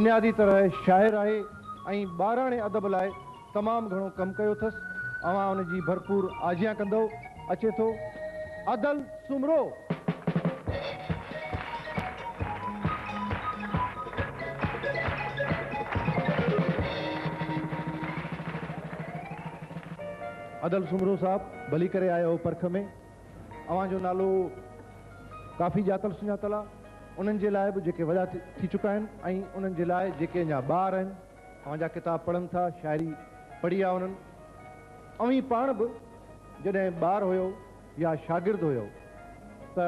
بنيادي طرح شاعر آهي ۽ ٻاراڻي ادب لاء تمام گهڻو ڪم ڪيو اٿس. اوهان ان جي ڀرپور آجيان ڪندؤ. اچي ٿو ادل سومرو. ادل سومرو صاحب ڀلي ڪري آيا آهيو پرک ۾. اوهان جو نالو ڪافي ڄاتل سڃاتل آ. انهن جي لاء به جيڪي وڏا ٿي چڪا آهن ۽ انهن جي لاء جيڪي اڃا ٻار آهن. اوهان جا ڪتاب پڙهن ٿا، شاعري پڙهي آ انهن. اوهين پاڻ به جڏهن ٻار هيو يا شاگرد هيو ته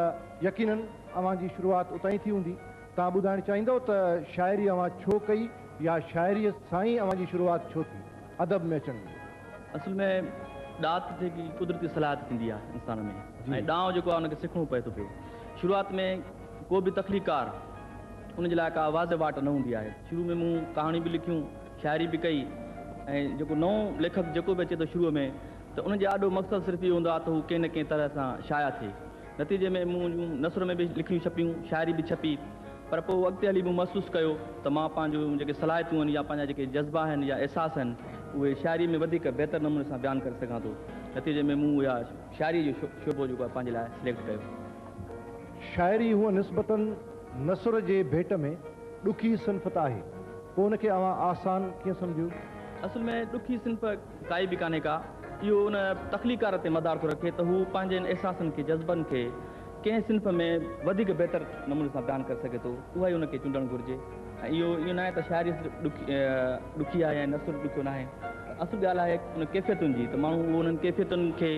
يقينن اوهان جي شروعات اتان ئي ٿي هوندي. توهان ٻڌائڻ چاهيندؤ ته شاعري اوهان ڇو ڪئي يا شاعريء سان ئي اوهان جي شروعات ڇو ٿي ادب ۾ اچڻ جي؟ اصل ۾ ڏات جيڪي قدرتي صلاحيت ٿيندي آهي انسان ۾ ۽ ڏانء جيڪو آهي ان کي سکڻو پئي ٿو پيو. شروعات ۾ ڪو به تخليقڪار ان جي لاء ڪا واضح واٽ نه هوندي آهي. شروع ۾ مون ڪهاڻيون به لکيون، شاعري به ڪئي ۽ جيڪو نئون ليکڪ جيڪو به اچي ٿو شروع ۾ ته ان جي آڏو مقصد صرف اهو هوندو آهي ته هو ڪنهن نه ڪنهن طرح سان شايع ٿئي. نتيجي ۾ مون جون نثر ۾ به لکڻيون ڇپيون، شاعري به ڇپي پر پوء اڳتي هلي مون محسوس ڪيو ته مان پنهنجون جيڪي صلاحيتون آهن يا پنهنجا جيڪي جذبا آهن يا احساس آهن اهي شاعري ۾ وڌيڪ بهتر نموني سان بيان ڪري سگهان ٿو. نتيجي ۾ مون اها شاعريء جو شعبو جيڪو آهي پنهنجي لاء سليڪٽ ڪيو. شاعري هونء نسبتاً نثر جي ڀيٽ ۾ ڏکي صنف ته آهي، پوء ان کي اوهان آسان ڪيئن سمجهيو؟ اصل ۾ ڏکي صنف ڪائي به ڪانهي ڪا، اهو ان تخليقڪار تي مدار ٿو رکي ته هو پنهنجن احساسن کي، جذبن کي ڪنهن صنف ۾ وڌيڪ بهتر نموني سان بيان ڪري سگهي ٿو، اها ئي ان کي چونڊڻ گهرجي ۽ اهو ائين ناهي ته شاعري صرف ڏکي آهي ۽ نثر ڏکيو ناهي. اصل ڳالهه آهي ان ڪيفيتن جي ته ماڻهو اهو انهن ڪيفيتن کي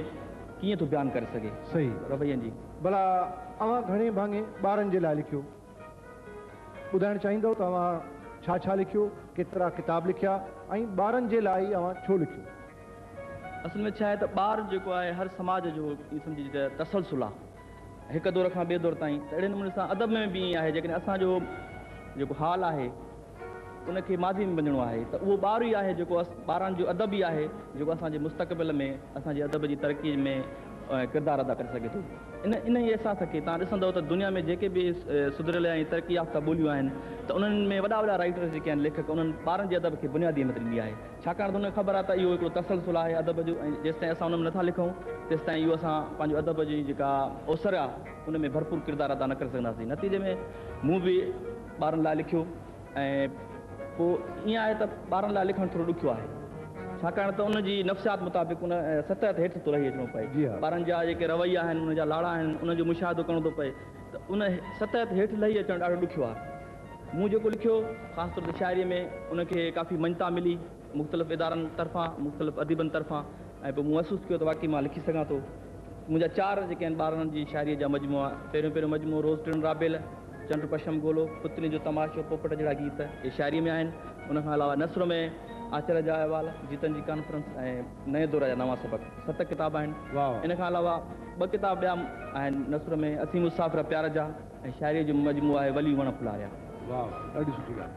ڪيئن ٿو بيان ڪري سگهي. صحيح. روين جي. ڀلا اوهان گهڻي ڀاڱي ٻارن جي لاء لکيو. ٻڌائڻ چاهيندؤ ته اوهان ڇا ڇا لکيو، ڪيترا ڪتاب لکيا ۽ ٻارن جي لاء ئي اوهان ڇو لکيو؟ اصل ۾ ڇا آهي ته ٻار جيڪو آهي هر سماج جو ائين سمجهجي ته تسلسل آهي. هڪ دور کان ٻئي دور تائين ته اهڙي نموني سان ادب ۾ به ائين آهي جيڪڏهن اسان جو جيڪو حال آهي ان کي ماضي ۾ وڃڻو آهي ته اهو ٻار ئي آهي جيڪو ٻارن جو ادب ئي آهي جيڪو اسان جي مستقبل ۾ اسان جي ادب جي ترقي ۾ ڪردار ادا ڪري سگهي ٿو. ان انهي احساس کي توهان ڏسندؤ ته دنيا ۾ جيڪي به سڌريل ۽ ترقي يافته ٻوليون آهن ته انهن ۾ وڏا وڏا رائيٽرز جيڪي آهن ليکڪ انهن ٻارن جي ادب کي بنيادي اهميت ڏني آهي ڇاڪاڻ ته انهن کي خبر آهي ته اهو هڪڙو تسلسل آهي ادب جو ۽ جيستائين اسان ان ۾ نٿا لکون تيستائين اهو اسان پنهنجو ادب جي جيڪا اوسر آهي ان ۾ ڀرپور ڪردار ادا نه ڪري سگهنداسين نتيجي ۾ مون به ٻارن لاء لکيو ۽ پوء ائين آهي ته ٻارن لاء لکڻ ٿورو ڏکيو آهي ڇاڪاڻ ته ان جي نفسيات مطابق ان سطح تي هيٺ ٿو لهي اچڻو پئي. ٻارن جا جيڪي رويا آهن، ان جا لاڙا آهن، ان جو مشاهدو ڪرڻو ٿو پئي ته ان سطح تي هيٺ لهي اچڻ ڏاڍو ڏکيو آهي. مون جيڪو لکيو خاص طور تي شاعريء ۾ ان کي ڪافي مڃتا ملي مختلف ادارن طرفان، مختلف اديبن طرفان ۽ پوء مون محسوس ڪيو ته واقعي مان لکي سگهان ٿو. منهنجا چار جيڪي آهن ٻارن جي شاعريء جا مجموعا، پهريون پهريون مجموعو روز ٽڻ رابيل، چنڊ پشم گولو، پتلين جو تماشو، پوپٽ جهڙا گيت، اهي شاعريء ۾ آهن. ان کان علاوه نثر ۾ آچر جا احوال، جيتن جي ڪانفرنس ۽ نئين دور جا نوان سبق ست ڪتاب آهن. ان کان علاوه ٻه ڪتاب ٻيا آهن نثر ۾ اسين مسافر پيار جا ۽ شاعريء جو مجموعو آهي ولي وڻ ڦلاريا. واهه ڏاڍي سٺي ڳالهه.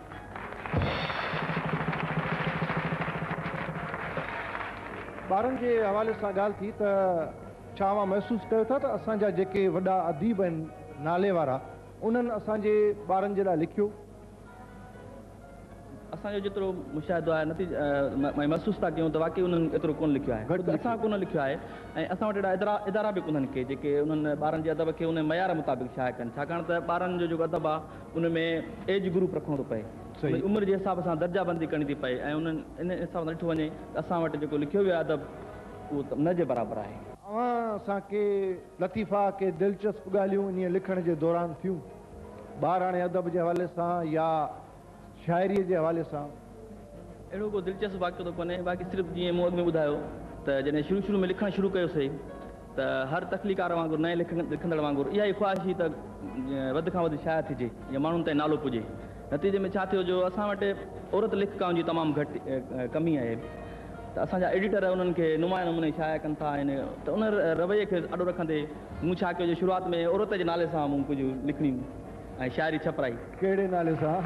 ٻارن جي حوالي سان ڳالهه ٿي ته ڇا اوهان محسوس ڪيو ٿا ته اسان جا جيڪي وڏا اديب آهن نالي وارا انهن اسان جي ٻارن جي لاء لکيو؟ اسان جو جيترو مشاهدو آهي نتيجي ۽ محسوس ٿا ڪيون ته واقعي انهن ايترو ڪونه لکيو آهي. خود اسان ڪونه لکيو آهي ۽ اسان وٽ اهڙا ادارا به ڪونهن ڪي جيڪي انهن ٻارن جي ادب کي ان معيار مطابق شايع ڪن ڇاڪاڻ ته ٻارن جو جيڪو ادب آهي ان ۾ ايج گروپ رکڻو ٿو پئي ان جي عمر جي حساب سان درجه بندي ڪرڻي ٿي پئي ۽ انهن ان حساب سان ڏٺو وڃي ته اسان وٽ جيڪو لکيو ويو آهي ادب اهو ته نه جي برابر آهي. اوهان سان ڪي لطيفا، ڪي دلچسپ ڳالهيون انهيء لکڻ جي دوران ٿيون؟ ٻاراڻي ادب جي حوالي سان يا شاعريء جي حوالي سان؟ اهڙو ڪو دلچسپ واقعو ته ڪونهي، باقي صرف جيئن مون اڳ ۾ ٻڌايو ته جڏهن شروع شروع ۾ لکڻ شروع ڪيوسين ته هر تخليقار وانگر نئين لکندڙ وانگر اها ئي خواهش هئي ته وڌ کان وڌ شايع ٿجي يا ماڻهن تائين نالو پڄي. نتيجي ۾ ڇا ٿيو جو اسان وٽ عورت ليکڪائن جي تمام گهٽ ڪمي آهي ته اسان جا ايڊيٽر انهن کي نمايان نموني شايع ڪن ٿا ۽ ته ان رويي کي آڏو رکندي مون ڇا ڪيو جو شروعات ۾ عورت جي نالي سان مون ڪجهه لکڻيون ۽ شاعري ڇپرائي. ڪهڙي نالي سان؟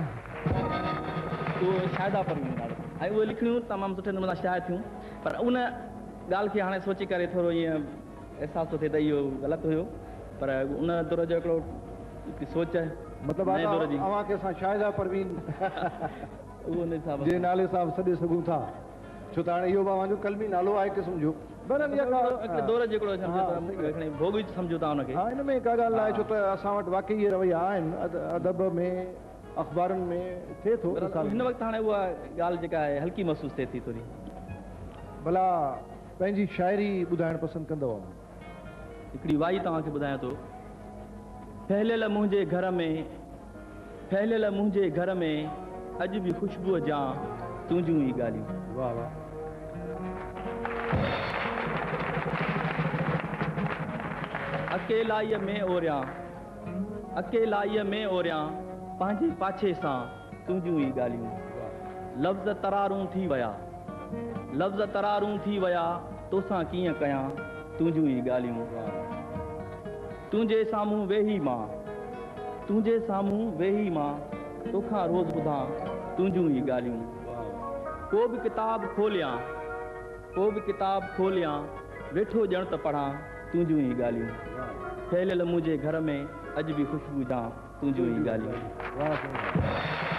اهو شاهده پروين جي نالي سان ۽ اهي لکڻيون تمام سٺي نموني سان شايع ٿيون پر ان ڳالهه کي هاڻي سوچي ڪري ٿورو ائين احساس ٿو ٿئي ته اهو غلط هيو پر ان دور جو هڪڙو هڪڙي سوچ مطلب نئين دور جي. اوهان کي اسان شاهده پروين اهو ان حساب جي سان. نالي سان به سڏي سگهون ٿا، ڇو ته هاڻي اهو به اوهان جو قلمي نالو آهي قسم جو. بهرحال اها ڪا هڪڙي دور جو هڪڙو سمجهو ته کڻي ڀوڳ ئي سمجهو ٿا ان کي. ها ان ۾ ڪا ڳالهه ناهي، ڇو ته اسان وٽ واقعي اهي رويا آهن، ادب ۾ اخبارن ۾ ٿئي ٿو. بهرحال هن وقت هاڻي اها ڳالهه جيڪا آهي هلڪي محسوس ٿئي ٿي ٿوري. ڀلا پنهنجي شاعري ٻڌائڻ پسند ڪندؤ اوهان؟ هڪڙي وائي توهان کي ٻڌايان ٿو. ڦهليل منهنجي گهر ۾، ڦهليل منهنجي گهر ۾، اڄ به خوشبوء جان تنهنجون ئي ڳالهيون. واه واه. اڪيلائيء ۾ اوريان، اڪيلائيء ۾ اوريان، پنهنجي پاڇي سان تنهنجون ئي ڳالهيون. لفظ ترارون ٿي ويا، لفظ ترارون ٿي ويا، توسان ڪيئن ڪيان تنهنجون ئي ڳالهيون. تنهنجي سامهون ويهي مان، تنهنجي سامهون ويهي مان، توکان روز ٻڌان تنهنجون ئي ڳالهيون. ڪو به ڪتاب کوليان، ڪو به ڪتاب کوليان، ويٺو ڄڻ ته پڙهان تنهنجون ئي ڳالهيون. ڦهليل منهنجي گهر ۾ اڄ به خوشبو جان تنهنجون ئي ڳالهيون. واهه سائين واهه.